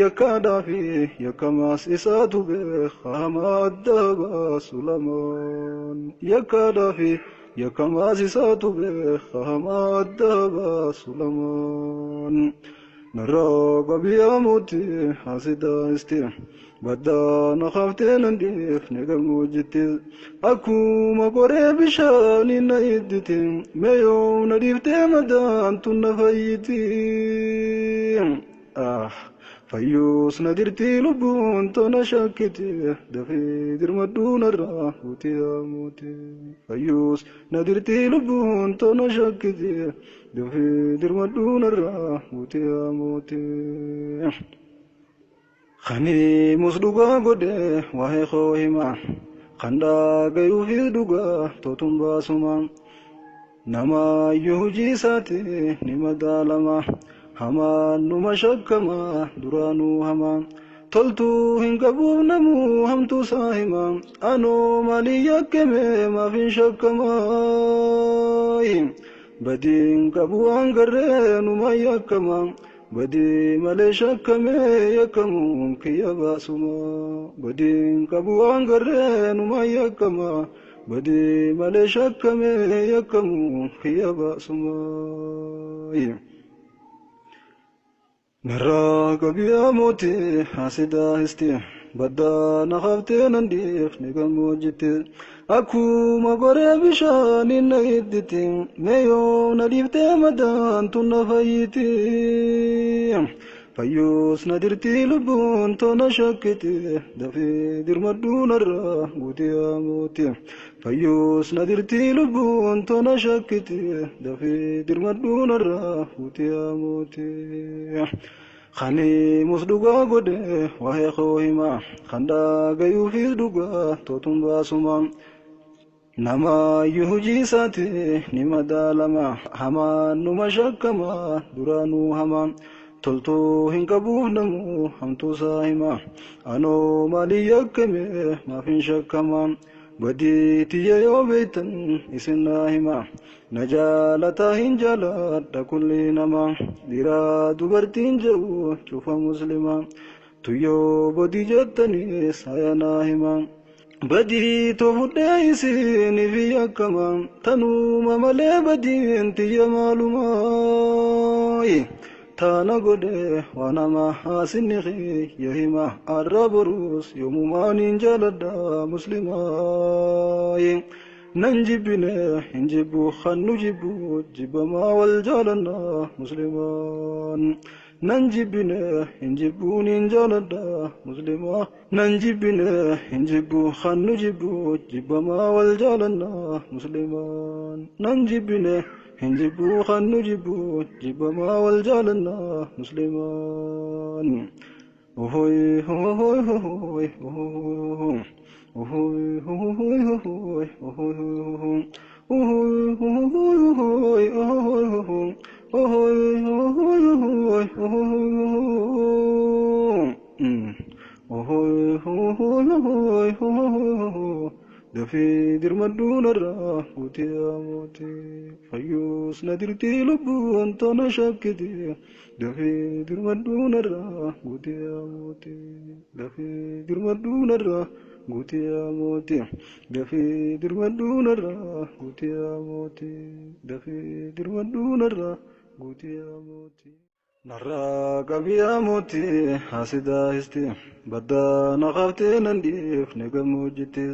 Yakkaadhaa fi yakkamaas isaatu beeka hamaa adda baasu lamaan. Yakkaadhaa fi yakkamaas isaatu beeka hamaa adda baasu lamaan. Narraa qabiyaa mootii haasidaa isti. Baddaa na haftee nan dhiifne gammoojjitti. Akkuma qoree bishaanii na idditi. Mee yoom na dhiiftee madaan tun na fayyiti. Fayyuus na dirtii lubbuun tona shakkiti. Dafii dirmadhuu narraa guutii mootii. Fayyuus na dirtii lubbuun tona shakkiti. Dafii dirmadhuu narraa guutii mootii. Kaniimus dhugaa godhe waa'ee koo hima. Kan dhagayuufis dhugaa tootuun baasuma. Namaayyuu hojii isaati ni madaalama. Hamaan numa shakkama duraanuu hamaa. Toltuu hin qabuuf namuu hamtuu isaa hima. Anoo maalii yakkame maaf hin shakkamaa? Badiin qabu waan garree numa yakkama. Badii malee shakkamee yakkamuun kiyya baasuma. Badiin qabu waan garree numa yakkama. Badii malee shakkamee yakkamuun kiyya baasuma. Narraa qabiyaa mootii haasidaa histi. Baddaa na haftee nan dhiifne gammoojjitti. Akkuma qoree bishaanii na idditi. Mee yoom na dhiiftee madaan tun na fayyiti. Fayyuus na dirtii lubbuun tona shakkiti. Dafii dirmadhuu narraa guutii mootii. Fayyuus na dirtii lubbuun tona shakkiti. Dafii dirmadhuu narraa guutii mootii. Kaniimus dhugaa godhe waa'ee koo hima. Kan dhagayuufis dhugaa tootuun baasuma. Namaayyuu hojii isaati ni madaalama. Hamaan numa shakkama duraanuu hamaa. Toltuu hin qabuuf namuu hamtuu isaa hima. Anoo maalii yakkame maaf hin shakkama. Badii tiyya yoo beektan isin naa hima. Na jaalataa hin jaaladha kulli nama. Dhiiraa dubartiin jedhu cufa muslima. Tuyyoo bodii jettaniis haya naa hima. Badii too fudhee isiniif yakkama. Tanuma malee badiin tiyya maalumaa. Taana godhe waan hamaa haasinni kiyya hima. Arra boruus yoomumaan hin jaaladha muslimaa. Nan jibbine hin jibbu kan nu jibbu jibbamaa wal jaalanna muslimaan. Nan jibbine hin jibbuun hin jaaladha muslimaa. Nan jibbine hin jibbu kan nu jibbu jibbamaa wal jaalanna muslimaan. Nan jibbine hin jibbu kan nu jibbu jibbamaa wal jaalanna muslimaan. Ohoy ohoy ohoy ohoy ohoy ohoy ohoy ohoy ohoy ohoy ohoy ohoy ohoy ohoy ohoy ohoy ohoy ohoy. Dafii dirmadhuu narraa guutii mootii. Fayyuus na dirtii lubbuun tona shakkiti. Dafii dirmadhuu narraa guutii mootii. Dafii dirmadhuu narraa guutii mootii. Dafii dirmadhuu narraa guutii mootii. Dafii dirmadhuu narraa guutii mootii. Narraa qabiyaa mootii haasidaa histi. Baddaa na haftee nan dhiifne gammoojjitti.